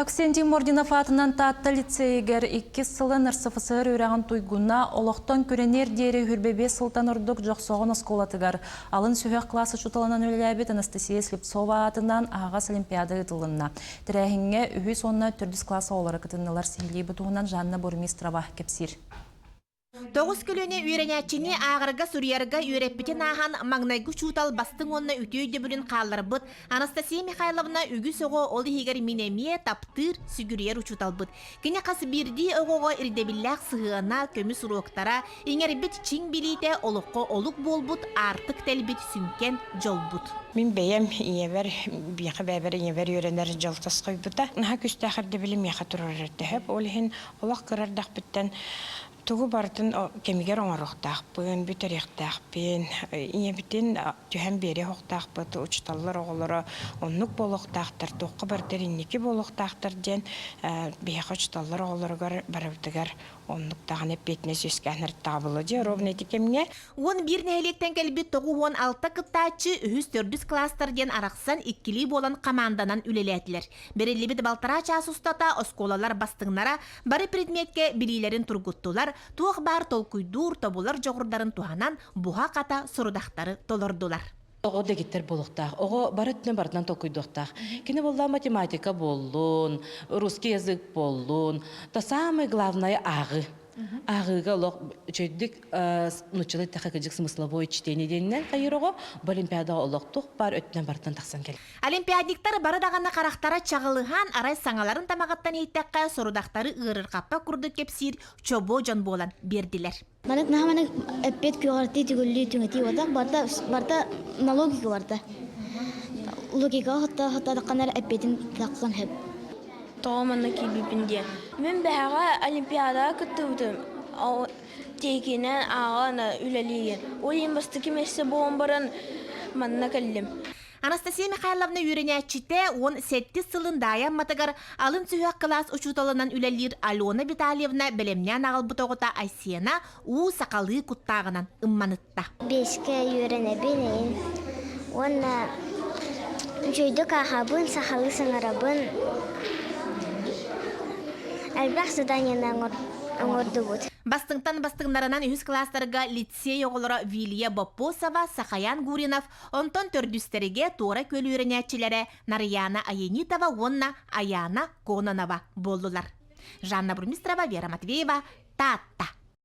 Аксентий Мординов аатынан Таатта лицейигэр иккис сылын РСФСР үөрэҕин туйгуна олохтон күрэниэр диэри 25 сылтан ордук Дьохсоҕон оскуолатыгар алын сүһүөх кылаас учууталынан үлэлээбит Анастасия Слепцова аатынан аһаҕас олимпиада ыытылынна. Тэрээһиҥҥэ үһүс уонна төрдүс кылаас оҕолоро кытыннылар. Сиһилии бу туһунан Жанна Бурмистрова кэпсиир. Тоҕус көлүөнэ үөрэнээччини ааҕарга-суруйарга үөрэппитин ааһан, маҥнайгы учуутал бастыҥ уонна үтүө өйдөбүлүн хаалларбыт Анастасия Михайловна үгүс оҕо, ол иһигэр мин эмиэ, таптыыр, сүгүрүйэр учууталбыт. Кини хас биирдии оҕоҕо ирдэбиллээх сыһыана, көмүс уруоктара, иҥэрбит чиҥ билиитэ олоххо олук буолбут, аартык тэлбит сүҥкэн дьолбут. Мин бэйэм ийэбэр, биэхэ бэйэбэр ийэбэр үөрэнэр дьол тосхойбута. Наһаа күүстээх ирдэбили миэхэ туруорар төһөп. Ол иһин олох кыра эрдэхпиттэн тугу барытын кэмигэр оҥоруохтаахпын, бүтэриэхтээхпин, ийэбитин түһэн биэриэх уохтаахпыт, учууталлар оҕолоро оннук буолуохтаахтар, туохха барытыгар инники буолуохтаахтар диэн биһиэхэ учууталлар оҕолоругар барыбытыгар оннук даҕаны эппиэтинэс үөскээн ырыттаҕа дьэ ровно ити кэмҥэ. 11 нэһилиэктэн кэлбит 96 кыттааччы үһүс-төрдүс класстар диэн арахсан иккилии буолан хамаанданан үлэлээтилэр. Бэриллибит балтараа чаас устата оскуолалар бастыҥнара бары предметкэ билиилэрин тургуттулар, туох баар толкуйдуур, тобулар дьоҕурдарын туһанан буһа-хата сорудахтары толордулар. Оҕо дэгиттэр буолуохтаах. Оҕо бары өттүнэн барытынан толкуйдуохтаах. Кини буолла математика буоллун, русский язык буоллун, то самое главное ааҕыы. Ааҕыыга олох үчүгэйдик нуччалыы эттэххэ кыдьык смысловое чтение диэнинэн хайыр оҕо бу олимпиадаҕа олох туох баар өттүнэн барытынан тахсан кэлэр. Олимпиадниктар бары даҕаны харахтара чаҕылыһан, арай саҥаларын тамаҕыттан иһиттэххэ, сорудахтары ыарырҕаппат курдук кэпсиир чобуо дьон буолан биэрдилэр. Маннык наһаа маннык эппиэт күөҕэртии түгүллүү түҥэтии барда барда барда на логика барда. Логикаҕа хатта хаттаатаххына эппиэтин тахсан сөп. Тоҕо манна киирбиппин диэн. Мин бэһэҕэ олимпиадаҕа кыттыбытым. Тиэкинэн ааҕан үлэлиигин. Ол иһин бастакы миэстэ буолан баран манна кэллим. Анастасия Михайловна үөрэнээччитэ 17 сылын Даайа Амматыгар алын сүһүөх кылаас учууталынан үлэлиир Алена Витальевна бэлэмнээн аҕалбыт оҕото Айсена уу сахалыы куттааҕынан ымманытта. Биэскэ үөрэнэбин уонна үчүгэйдик ааҕабын, сахалыы саҥарабын. Элбэх заданиены оҥордубут. Бастыҥтан бастыҥнарынан үһүс кылаастарга лицей оҕолоро Вилия Боппосова, Сахаян Гуринов, Онтон төрдүстэригэ Туора Күөл үөрэнээччилэрэ Нарыйаана Аянитова уонна Аяна Кононова буоллулар. Жанна Бурмистрова, Вера Матвеева, Таатта.